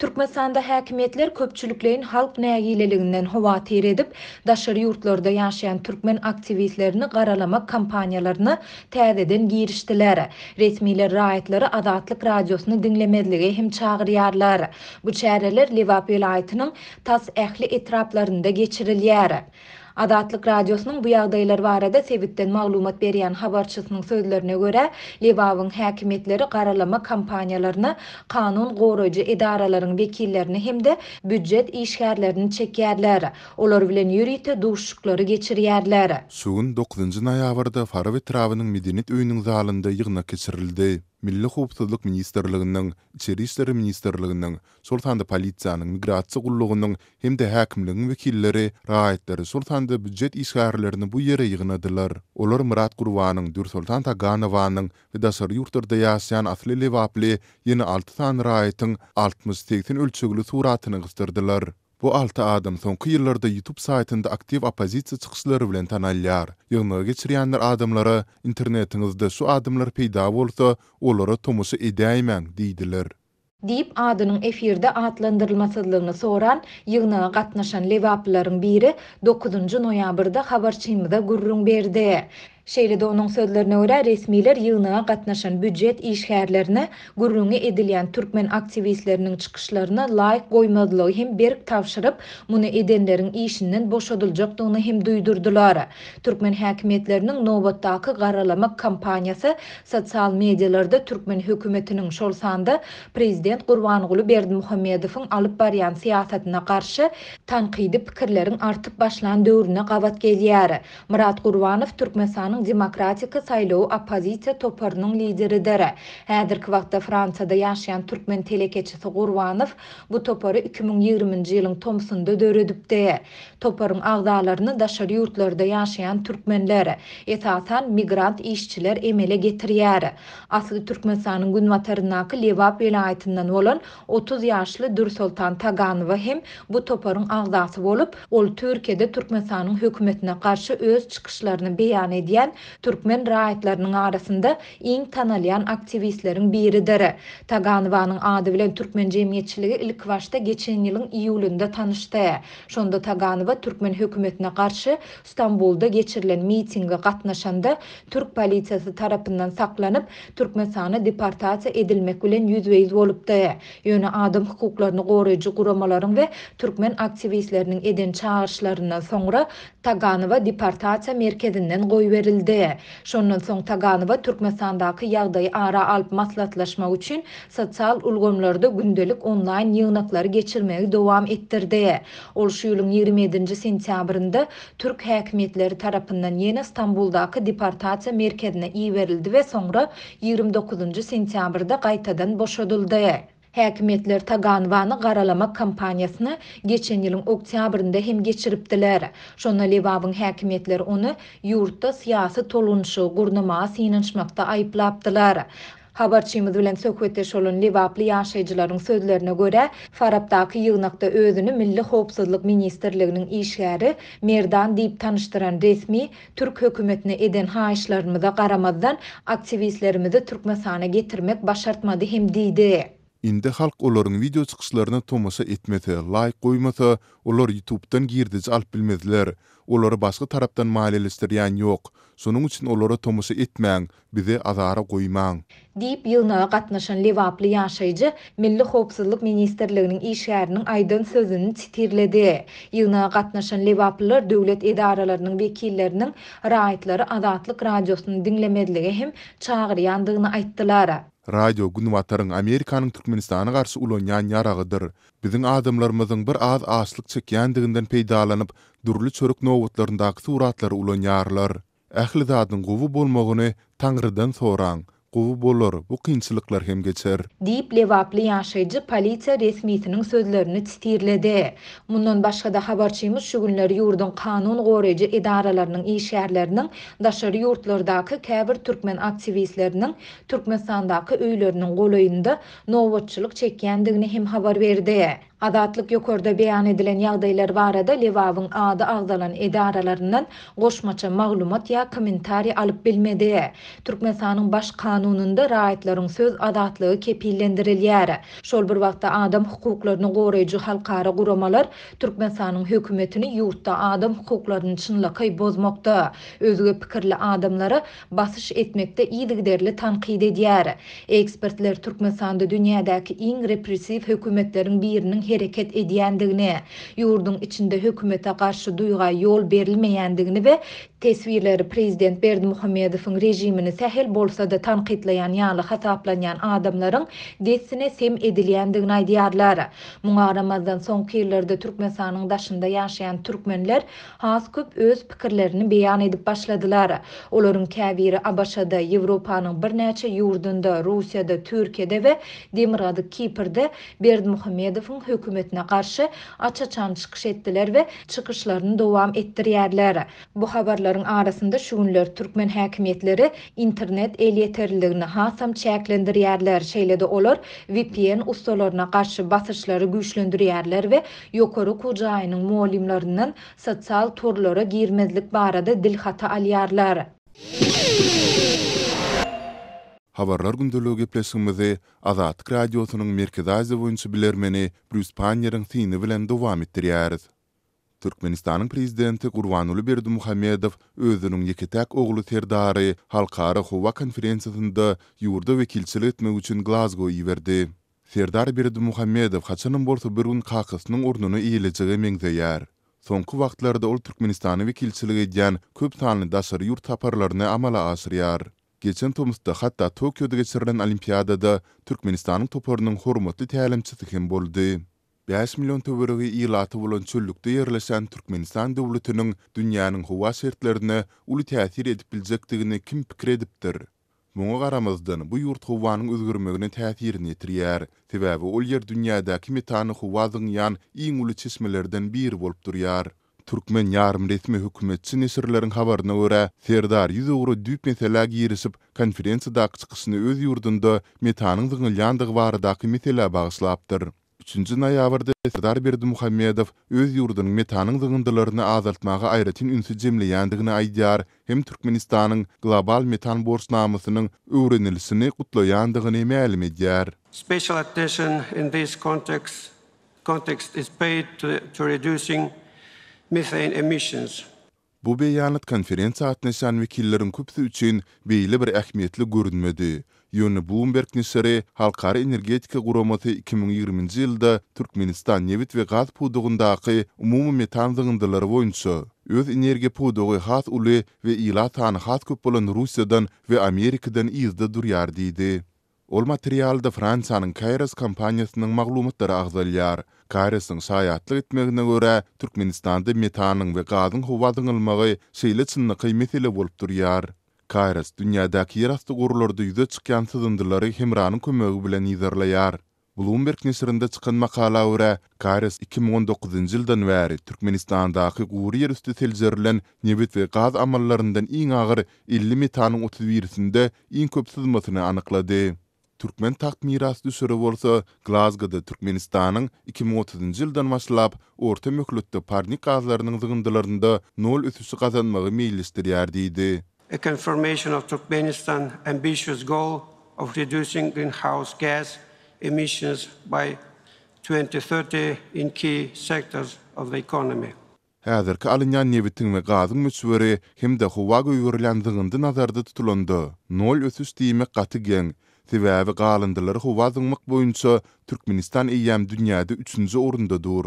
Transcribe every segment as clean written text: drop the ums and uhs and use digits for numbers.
Türkmenistanda häkimiýetler köpçülikleýin halk nägileliginden howatyr edip, daşary ýurtlarda ýaşaýan türkmen aktiwistlerini garalamak kampaniýalaryna täzeden girişdiler. Resmiler raýatlary Azatlyk Radiosyny diňlemezlige hem çagyrýarlar. Bu çäreler Lebap welaýatynyň tas ähli etraplarynda geçirilýär. Azatlyk Radiosynyň bu ýagdaýlar barada sebitden maglumat berýän habarçysynyň sözlerine görä, Lebabyň häkimiýetleri garalama kampaniýalaryna kanun goraýjy edaralaryň wekillerini hem-de býujet işgärlerini çekýärler. Olar bilen ýörite duşuşyklary geçirýärler. Şu gün, dokuzynjy noýabrda Farap etrabynyň Medeniýet öýüniň zalynda ýygnak geçirildi. Milli howpsuzlyk ministrliginiň, Içeri işler ministrliginiň, şol sanda polisiýanyň, migrasiýa gullugynyň hem-de häkimligiň wekilleri raýatlary, şol sanda býujet işgärlerini bu ýere ýygnadylar. Olar Myrat Gurbanyň, Dürsoltan Taganowanyň we daşary ýurtlarda ýaşaýan asly lebaply ýene alty sany raýatyň 60, 80 ölçegli suratyny gysdyrdylar. Bu alty adam soňky ýyllarda YouTube saýtynda aktiw oppozisiýa çykyşlary bilen tanalýar. Ýygnagy geçirýänler adamlara, Internetiňizde şu adamlar peýda bolsa, olara tomaşa edäýmäň diýdiler. Diýip, adynyň efirde atlandyrylmasyzlygyny soran, ýygnaga gatnaşan lebaplylaryň biri dokuzynjy noýabrda habarçymyza gürrüň berdi. Şeýle-de onuň sözlerine görä, resmiler ýygnaga gatnaşan býujet işgärlerine gürrüňi edilýän türkmen aktiwistleriniň çykyşlaryna laýk goýmazlygy hem berk tabşyryp, muny edenleriň işinden boşadyljakdygyny hem duýdurdylar. Türkmen häkimiýetleriniň nobatdaky garalamak kampaniýasy sosial medialarda türkmen hökümetiniň, şol sanda prezident Gurbanguly Berdimuhamedowyň alyp barýan syýasatyna garşy tankydy pikirleriň artyp başlan döwrüne gabat gelýär. Myrat Gurbanow Türkmenistanyň Demokratik saýlawy oppozisiýa toparynyň lideridir. Häzirki wagtda Fransiýada ýaşaýan türkmen telekeçisi Gurbanow bu topary 2020-nji ýylyň tomsunda döredipdi. Toparyň agzalaryny daşary ýurtlarda ýaşaýan türkmenler, esasan, migrant işçiler emele getirýär. Asly Türkmenistanyň günbataryndaky Lebap welaýatyndan bolan 30 ýaşly Dürsoltan Taganowa hem bu toparyň agzasy bolup, ol Türkiýede Türkmenistanyň hökümetine garşy öz çykyşlaryny beýan edýän türkmen raýatlarynyň arasynda iň tanalýan aktiwistleriň biridir. Taganowanyň ady bilen türkmen jemgyýetçiligi ilkibaşda geçen ýylyň iýulynda tanyşdy. Şonda Taganowa türkmen hökümetine garşy Stambulda geçirilen mitinge gatnaşanda türk polisiýasy tarapyndan saklanyp, Türkmenistana deportasiýa edilmek bilen ýüzbe-ýüz bolupdy. Ýöne adam hukuklaryny goraýjy guramalaryň we türkmen aktiwistleriniň eden çagyryşlaryndan soňra Taganowa deportasiýa merkezinden goýberildi. Şondan soň Taganowa Türkmenistandaky ýagdaýy ara alyp maslahatlaşmak üçin sosial ulgamlarda gündelik onlaýn ýygnaklary geçirmegi dowam etdirdi. Ol şu ýylyň 27-nji sentýabrynda türk häkimiýetleri tarapyndan ýene Stambuldaky deportasiýa merkezine iberildi we soňra 29-njy sentýabrda gaýtadan boşadyldy. Häkimiýetler Taganowany garalamak kampaniýasyny geçen ýylyň oktýabrynda hem geçiripdiler. Şonda Lebabyň häkimiýetleri ony ýurtda syýasy tolgunyşygy gurnamaga synanyşmakda aýyplapdylar. Habarçymyz bilen söhbetdeş bolan lebaply ýaşaýjylaryň sözlerine görä, Farapdaky ýygnakda özüni Milli howpsuzlyk ministrliginiň işgäri Merdan diýip tanyşdyran resmi türk hökümetine eden haýyşlarymyza garamazdan, aktiwistlerimizi Türkmenistana getirmek başartmady hem diýdi. Indi halk olaryň wideo çykyşlaryna tomaşa etmese, laýk goýmasa, olar ýutubdan girdeji alyp bilmezler. Olary başga tarapdan maliýeleşdirýän ýok. Şonuň üçin olara tomaşa etmäň, bizi azara goýmaň. Diýip, ýygnaga gatnaşan lebaply ýaşaýjy Milli howpsuzlyk ministrliginiň işgäriniň aýdan sözüni sitirledi. Ýygnaga gatnaşan lebaplylar döwlet edaralarynyň wekilleriniň raýatlary Azatlyk Radiosyny diňlemezlige hem çagyrýandygyny aýtdylar. Radio Günbataryň Amerikanyň Türkmenistana garşy ulanýan ýaragydyr. Biziň adamlarymyzyň bir az açlyk çekýändiginden peýdalanyp dürli çörek nobatlaryndaky suratlary ulanýarlar. Ähli zadyň gowy bolmagyny Taňrydan soraň, gowy bolar, bu kynçylyklar hem geçer. Diýip, lebaply ýaşaýjy polisiýa resmisiniň sözlerini sitirledi. Mundan başga-da, habarçymyz şu günler ýurduň kanun goraýjy edaralarynyň işgärleriniň daşary ýurtlardaky käbir türkmen aktiwistleriniň Türkmenistandaky öýleriniň golaýynda nobatçylyk çekýändigini hem habar berdi. Azatlyk ýokarda beýan edilen ýagdaýlar barada Lebabyň ady agzalan edaralaryndan goşmaça maglumat ýa kommentariý alyp bilmedi. Türkmenistanyň Baş kanunynda raýatlaryň söz azatlygy kepillendirilýär. Şol bir wagtda adam hukuklaryny goraýjy halkara guramalar Türkmenistanyň hökümetini ýurtda adam hukuklaryny çynlakaý bozmakda, özge pikirli adamlara basyş etmekde yzygiderli tankyt edýär. Ekspertler Türkmenistanda dünýädäki iň repressiw hökümetleriň biriniň hereket edýändigini, ýurduň içinde hökümete garşy duýga ýol berilmeýändigini we teswirleri prezident Berdimuhamedowyň režimini sähel bolsa-da tankytlaýan ýaly hasaplanýan adamlaryň dessine sem edilýändigini aýdýarlar. Muňa garamazdan, soňky ýyllarda Türkmenistanyň daşynda ýaşaýan türkmenler has köp öz pikirlerini beýan edip başladylar. Olaryň käbiri ABŞ-da, Ýewropanyň birnäçe ýurdunda, Russiýada, Türkiýede we Demirgazyk Kiprde Berdimuhamedowyň hökümetine garşy aç-açan çykyş etdiler we çykyşlaryny dowam etdirýärler. Bu habarlaryň arasynda şu günler türkmen häkimiýetleri internet elýeterliligini hasam çäklendirýärler, şeýle-de olar vpn ussalaryna garşy basyşlary güýçlendirýärler we ýokary okuw jaýynyň mugallymlaryndan sosial torlara girmezlik barada dilhaty alýarlar. Habarlar gündeligi gepleşigimizi Azatlyk Radiosynyň Merkezi Aziýa boýunça bilermeni Brýus Panniýeriň syny bilen dowam etdirýäris. Türkmenistanyň Prezidenti Gurbanguly Berdimuhamedow özüniň ýeke-täk ogly Serdary halkara howa konferensiýasynda ýurda wekilçilik etmek üçin Glazgo iberdi. Serdar Berdimuhamedow haçanam bolsa bir gün kakasynyň ornuny eýelejege meňzeýär. Soňky wagtlarda ol Türkmenistana wekilçilik edýän köp sanly daşary ýurt saparlaryny amala aşyrýar. Geçen tomusda hatda Tokioda geçirilen Olimpiadada Türkmenistanyň toparynyň hormatly tälimçisi hem boldy. Bäş million töweregi ilaty bolan çöllükde ýerleşen Türkmenistan döwletiniň dünýäniň howa şertlerine uly täsir edip biljekdigini kim pikir edipdir? Muňa garamazdan, bu ýurt howanyň özgermegine täsirini ýetirýär, sebäbi ol ýer dünýädäki metany howa zyňýan iň uly çeşmelerden biri bolup durýar. Türkmen ýarym-resmi hökümetçi neşirleriň habaryna görä, Serdar ýüzugra düýp meselä girişip, konferensiýadaky çykyşyny öz ýurdunda metanyň zyňylýandygy baradaky meselä bagyşlapdyr. Üçünji noýabrda Serdar Berdimuhamedow öz ýurdunyň metanyň zyňyndylaryny azaltmaga aýratyn ünsi jemleýändigini aýdýar hem Türkmenistanyň global metan borçnamasynyň öwrenilişini gutlaýandygyny mälim edýär. Special attention in this context context is paid to reducing methane emissions. Bu beýanat konferensiýa gatnaşýan wekilleriň köpüsi üçin beýle bir ähmiýetli görünmedi. Ýöne Bloomberg neşiri Halkara energetika guramasy 2020-nji ýylda Türkmenistan nebit we gaz pudagyndaky umumy metan zyňyndylary boýunça öz energiýa pudagy has uly we ilat sany has köp bolan Russiýadan we Amerikadan yzda durýar diýdi. Ol materialda Fransiýanyň Kairos kompaniýasynyň maglumatlary agzalýar. Kairosyň şaýatlyk etmegine görä, Türkmenistanda metanyň we gazyň howa zyňylmagy şeýle çynlakaý mesele bolup durýar. Kairos dünýädäki ýerasty gorlarda ýüze çykýan syzyndylary hemranyň kömegi bilen yzarlaýar. Bloomberg neşirinde çykan makala görä, Kairos 2019-njy ýyldan bäri Türkmenistandaky gury ýerüsti seljerilen nebit we gaz amallaryndan iň agyr 50 metanyň otuz birisinde iň köp syzmasyny anyklady. Türkmen tagt mirasdüşeri bolsa Glazgoda Türkmenistanyň 2030-njy ýyldan başlap orta möhletde parnik gazlarynyň zyňyndylarynda nol ösüşi gazanmagy meýilleşdirýär diýdi. A confirmation of Turkmenistan's ambitious goal of reducing greenhouse gas emissions by 2030 in key sectors of the economy. Häzirki alynýan nebitiň we gazyň möçberi hem-de howa goýberilýän zyňyndy nazarda tutulanda, nol ösüş diýmek gaty geň. Sebäbi galyndylary howa zyňmak boýunça Türkmenistan eýýäm dünýäde üçünji orunda dur.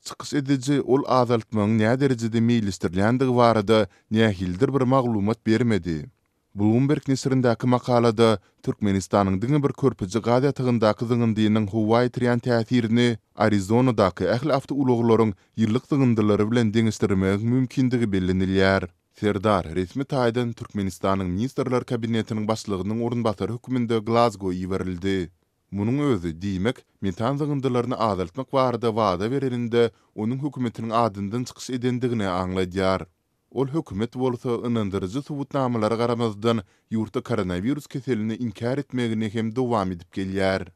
Çykyş ediji ol azaltmagyň näderejede meýilleşdirilýändigi barada nähilidir bir maglumat bermedi. Bloomberg neşirindäki makalada Türkmenistanyň diňe bir Körpeje gaz ýatagyndaky zyňyndynyň howa ýetirýän täsirini Arizonadaky ähli awtoulaglaryň ýyllyk zyňyndylary bilen deňeşdirmegiň mümkindigi bellenilýär. Serdar resmi taýdan Türkmenistanyň Ministrler Kabinetiniň Başlygynyň orunbasary hökmünde Glazgo iberildi. Munuň özi, diýmek, metan zyňyndylaryny azaltmak barada wada bereninde onuň hökümetiniň adyndan çykyş edendigini aňladýar. Ol hökümet bolsa ynandyryjy subutnamalara garamazdan, ýurtda koronawirus keselini inkär etmegini hem dowam edip gelýär.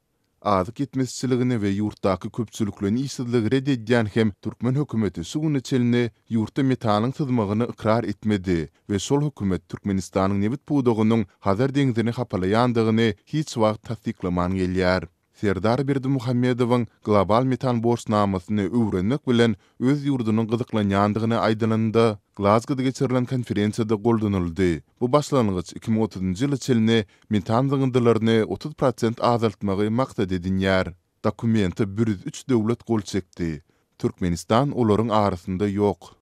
Azyk ýetmezçiligini we ýurtdaky köpçülikleýin işsizligi ret edýän hem türkmen hökümeti şu güne çenli ýurtda metanyň syzmagyny ykrar etmedi we şol hökümet Türkmenistanyň nebit pudagynyň Hazar deňzini hapalaýandygyny hiç wagt tassyklaman gelýär. Serdar Berdimuhamedowyň global metan borçnamasyny öwrenmek bilen öz ýurdunyň gyzyklanýandygyny aýdanynda, Glazgoda geçirilen konferensiýada goldanyldy. Bu başlangyç 2030-njy ýyla çenli metan zyňyndylaryny 30 prosent azaltmagy maksat edinýär. Dokumente 103 döwlet gol çekdi. Türkmenistan olaryň arasynda ýok.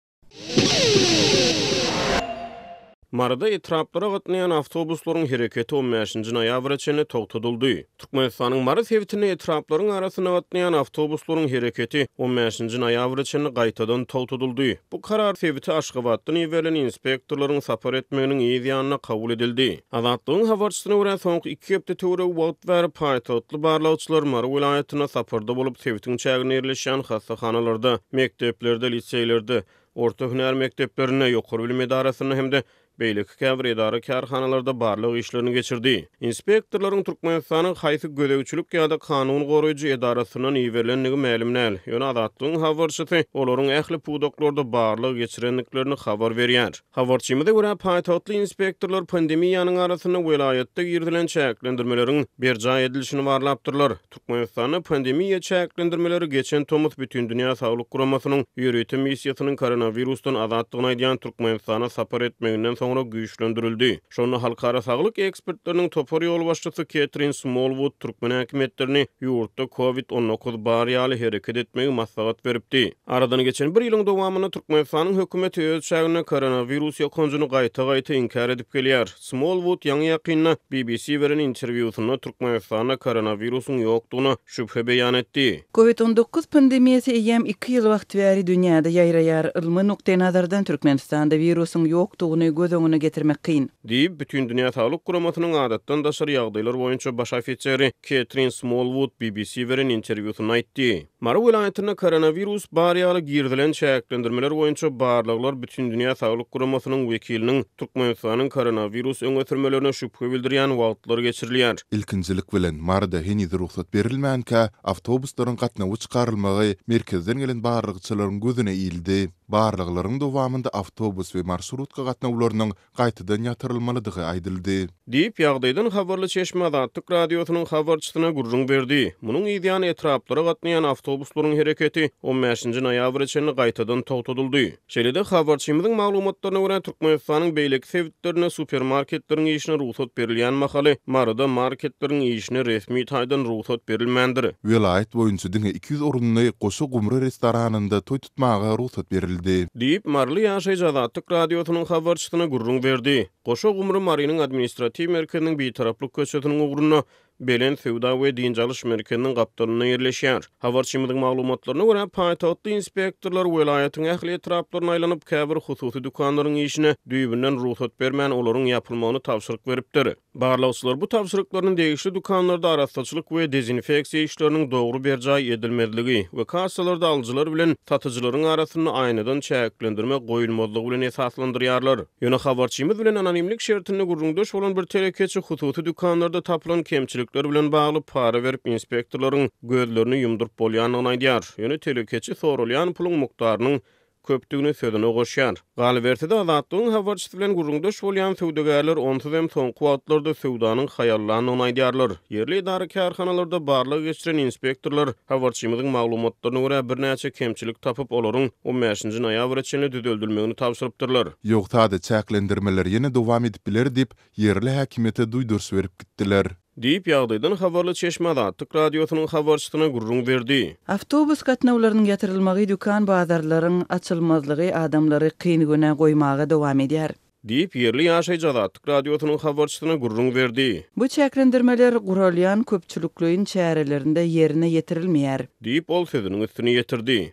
Maryda etraplara gatnaýan awtobuslaryň hereketi on bäşinji noýabra çenli togtadyldy. Türkmenistanyň Mary sebitinde etraplaryň arasynda gatnaýan awtobuslaryň hereketi on bäşinji noýabra çenli gaýtadan togtadyldy. Bu karar sebite Aşgabatdan iberilen inspektorlaryň sapar etmeginiň yz ýanynda kabul edildi. Azatlygyň habarçysyna görä, soňky iki hepde töweregi wagt bäri paýtagtly barlagçylar Mary welaýatynda saparda bolup, sebitiň çäginde ýerleşýän hassahanalarda, mekdeplerde, liseýlerde, orta hünär mekdeplerinde, ýokary bilim edarasynda hem-de beýleki käbir edara-kärhanalarda barlag işlerini geçirdi. Inspektorlaryň Türkmenistanyň haýsy gözegçilik ýa-da kanun goraýjy edarasyndan iberilendigi mälim däl, ýöne Azatlygyň habarçysy olaryň ähli pudaklarda barlag geçirendiklerini habar berýär. Habarçymyza görä, paýtagtly inspektorlar pandemiýanyň arasynda welaýatda girizilen çäklendirmeleriň berjaý edilişini barlapdyrlar. Türkmenistanda pandemiýa çäklendirmeleri geçen tomus Bütindünýä Saglyk Guramasynyň ýörite missiýasynyň koronawirusdan azatdygyny aýdýan Türkmenistana sapar etmeginden soňra güýçlendirildi. Şonda halkara saglyk ekspertleriniň topar ýolbaşçysy Ketrin Smolwud türkmen häkimiýetlerini ýurtda Covid 19 bar ýaly hereket etmegi maslahat beripdi. Aradan geçen bir ýylyň dowamynda Türkmenistanyň hökümeti öz çäginde koronawirus ýokanjyny gaýta-gaýta inkär edip gelýär. Smolwud ýaňy-ýakynda BBC beren interwýusynda Türkmenistanda koronawirusyň ýokdugyna şübhe beýan etdi. Covid 19 pandemiýasy eýýäm iki ýyl wagt bäri dünýäde ýaýraýar. Ylmy nukdaýnazardan Türkmenistanda wirusyň ýokdugyny göz öňüne getirmek kyn. Diýip, Bütindünýä Saglyk Guramasynyň adatdan daşary ýagdaýlar boýunça baş ofiseri Ketrin Smolwud BBC beren interwýusynda aýtdy. Mary welaýatynda koronawirus bar ýaly girizilen çäklendirmeler boýunça barlaglar Bütindünýä Saglyk Guramasynyň wekiliniň Türkmenistanyň koronawirus öňe sürmelerine şübhe bildirýän wagtlary geçirilýär. Ilkinjilik bilen, Maryda heniz rugsat berilmänkä, awtobuslaryň gatnawa çykarylmagy merkezden gelen barlagçylaryň gözüne ildi. Barlaglaryň dowamynda awtobus we marşrutka gatnawlarynyň gaýtadan ýatyrylmalydygy aýdyldy. Diýip, ýagdaýdan habarly çeşme Azatlyk Radiosynyň habarçysyna gürrüň berdi. Munuň yzýany etraplara gatnaýan awtobuslaryň hereketi on bäşinji noýabra çenli gaýtadan togtadyldy. Şeýle-de, habarçymyzyň maglumatlaryna görä, Türkmenistanyň beýleki sebitlerinde supermarketleriň işine rugsat berilýän mahaly, Maryda marketleriň işine resmi taýdan rugsat berilmändir. Welaýat boýunça diňe 200 orunly Goşa gumry restoranynda toý tutmaga rugsat berildi. Diýip, maryly ýaşaýjy Azatlyk Radiosynyň habarçysyna gürrüň berdi. Goşa gumry Marynyň administratiw merkeziniň Bitaraplyk köçesiniň ugrunda, Belent söwda we dynç alyş merkeziniň gapdalynda ýerleşýär. Habarçymyzyň maglumatlaryna görä, paýtagtly inspektorlar welaýatyň ähli etraplaryna aýlanyp, käbir hususy dükanlaryň işine düýbünden rugsat bermän, olaryň ýapylmagyny tabşyryk beripdir. Barlagçylar bu tabşyryklaryny degişli dükanlarda arassaçylyk we dezinfeksiýa işleriniň dogry berjaý edilmezligi we kassalarda alyjylar bilen satyjylaryň arasynda aýnadan çäklendirme goýulmazlygy bilen esaslandyrýarlar. Ýöne habarçymyz bilen anonimlik şertinde gürrüňdeş bolan bir telekeçi hususy dükanlarda tapylan kemçilikler bilen bagly para berip inspektorlaryň gözlerini ýumduryp bolýandygyny aýdýar. Ýöne telekeçi soralýan puluň mukdarynyň köpdügini sözüne goşýar. Galyberse-de, Azatlygyň habarçysy bilen gürrüňdeş bolýan söwdagärler onsuz hem soňky wagtlarda söwdanyň haýallandygyny aýdýarlar. Ýerli edara-kärhanalarda barlag geçiren inspektorlar, habarçymyzyň maglumatlaryna görä, birnäçe kemçilik tapyp, olaryň on bäşinji noýabra çenli düzeldilmegini tabşyrypdyrlar. Ýogsa-da, çäklendirmeler ýene dowam edip biler diýip, ýerli häkimiýete duýduryş berip gitdiler. Diýip, ýagdaýdan habarly çeşme Azatlyk Radiosynyň habarçysyna gürrüň berdi. Awtobus gatnawlarynyň ýatyrylmagy dükan-bazarlaryň açylmazlygy adamlary kyn güne goýmaga dowam edýär. Diýip, ýerli ýaşaýjy Azatlyk Radiosynyň habarçysyna gürrüň berdi. Bu çäklendirmeler guralýan köpçülikleýin çärelerinde ýerine ýetirilmeýär. Diýip, ol sözüniň üstüni ýetirdi.